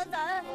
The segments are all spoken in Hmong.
Ntxawm.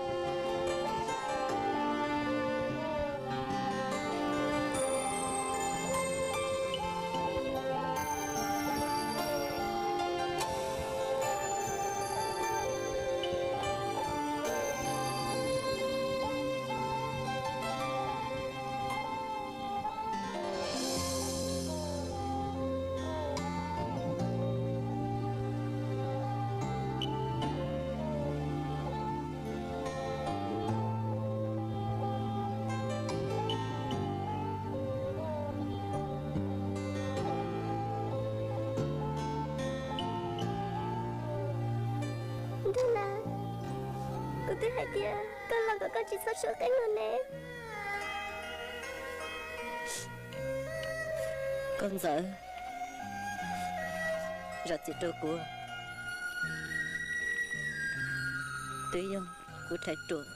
Nraug Nas, kuv twb hais tias koj los kom koj tsis txhob tshuab qeej no ne. Nkauj Ntxawm, zam txim rau kuv, twb yog kuv rhais ruam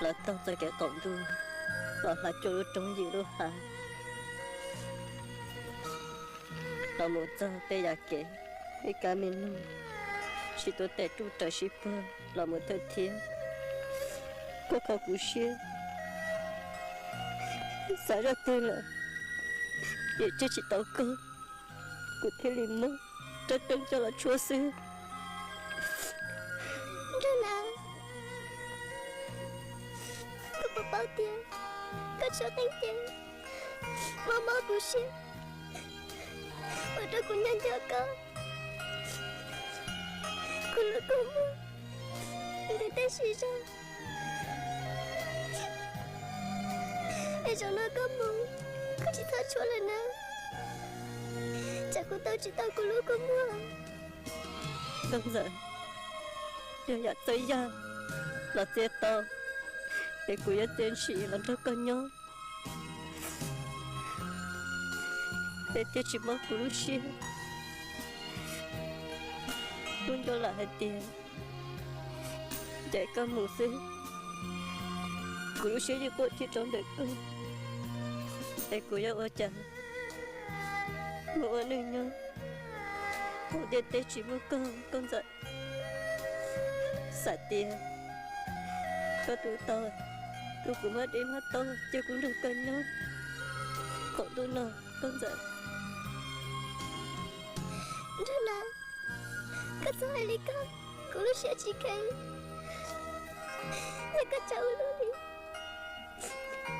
los taug txoj kev qaum ntuj los hla cuaj lub roob yim lub hav, los mus txog tej yam kev ib kab me noog, tsis tuav tes ruj raws sib puag los mus thawj thiab. Koj kho kuv siab, xav zaj twg lawm, yeej tseg tsis tau koj, kuv thiaj li muab rab reeb coj los tshuab xwb. Nraug Nas, koj puas paub tias koj tshuab qeej ces mob mob kuv siab, ua rau kuv nyob nco koj, kuv lub kua muag ntws tej si zog. Es zaum no koj mus, koj tsis txhob tshuab lawm na, tsam kuv tau tsis tau kuv lub kua muag. Nkauj Ntxawm, yog yam txawj yaj los txiav tau, es kuv yuav txiav ntshis los nrog koj nyob, es thiaj tsis mob kuv lub siab. Kuv nco lam hais tias ncaim koj mus xwb, kuv lub siab yeej quaj thiab rau ntawm koj, es kuv yuav ua cas mus ua neej nyob, ua ntiaj teb tsis muaj koj, Nkauj Ntxawm. Xav tias koj tus tau, tus kuv muab dej muab taub cia kuv nrog koj nyob thaum ntuj no, Nkauj Ntxawm. Nraug Nas, koj txhob hais li ko, kuv lub siab tsis kheev. Yog koj tsa ua luaj li,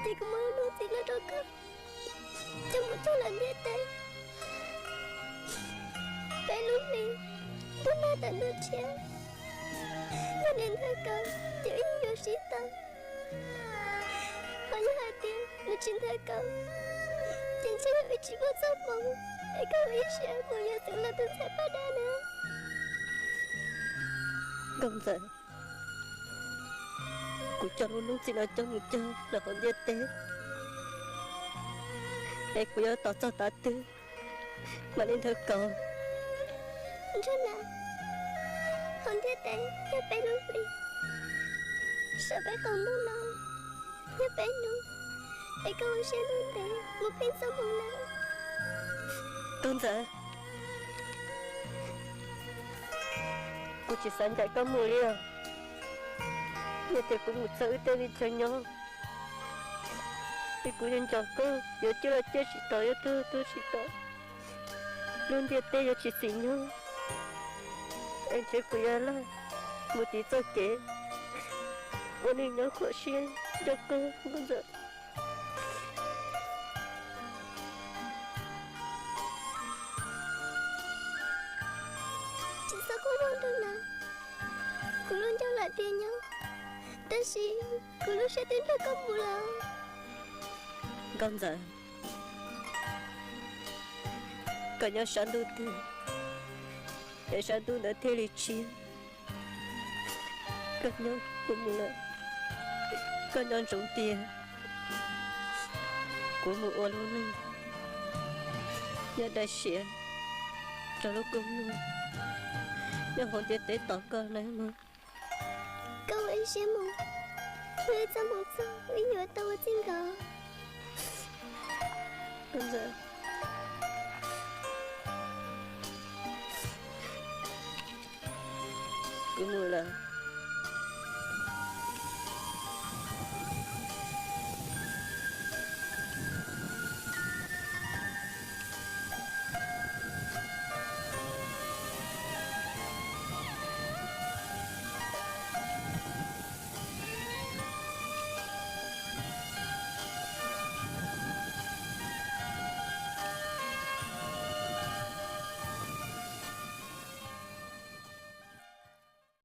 ces kuv muab lub nuj txim no rau koj, coj mus cog lawm ntiaj teb peb lub hli, ntuj nag tawm ntuj tshiab, yog nws nthawv koj ces wb yuav sib tau. Ho yog hais tias nws tsis nthawv koj, ces ntshe wb tsis muaj txoj hmoov, es koj ua ib siab mus yuav Xeev Laus tus ntxhais poj dab na. Nkauj Ntxawm, kuv coj lub nuj txim no coj mus cog lawm hauv ntiaj teb, es kuv yuav tos txog tav twg mam li nthawv koj? Nraug Nas, hauv ntiaj teb yog peb lub hli, saum peb qaum ntuj no yog peb hnub, es koj ua siab ntuj ntev mus pheej txoj hmoov na. Nkauj Ntxawm, kuv tsis xav ncaim koj mus li os. Yog tias kuv mus txog wb tej li chaw nyob, es kuv yuav nco koj, yuav ciaj los ciaj tsis tau, yuav tuag los tuag tsis tau, lub ntiaj teb yuav tsis txim nyob, es ntshe kuv yuav laj mus tiv txoj kev ua neej nyob khuv siab nco koj, Nkauj Ntxawm. Tsis txhob quaj mog Nraug Nas, kuv lub ncauj lam tias nyob, tab sis kuv lub siab twb nrog koj mus lawm. Nkauj Ntxawm, koj nyob sab ntuj twg, es sab ntuj ntawd thiaj li tshiab. Koj nyob, kuv mus lawm. Koj nco ntsoov tias kuv mus ua lub neej nyob dai siab rau lub kua muag nyob hauv ntiaj teb tos koj nawb mog. Koj ua ib siab mus, wb txoj hmoov txog wb yuav tau ua txij nkawm. Kuv mus lawm.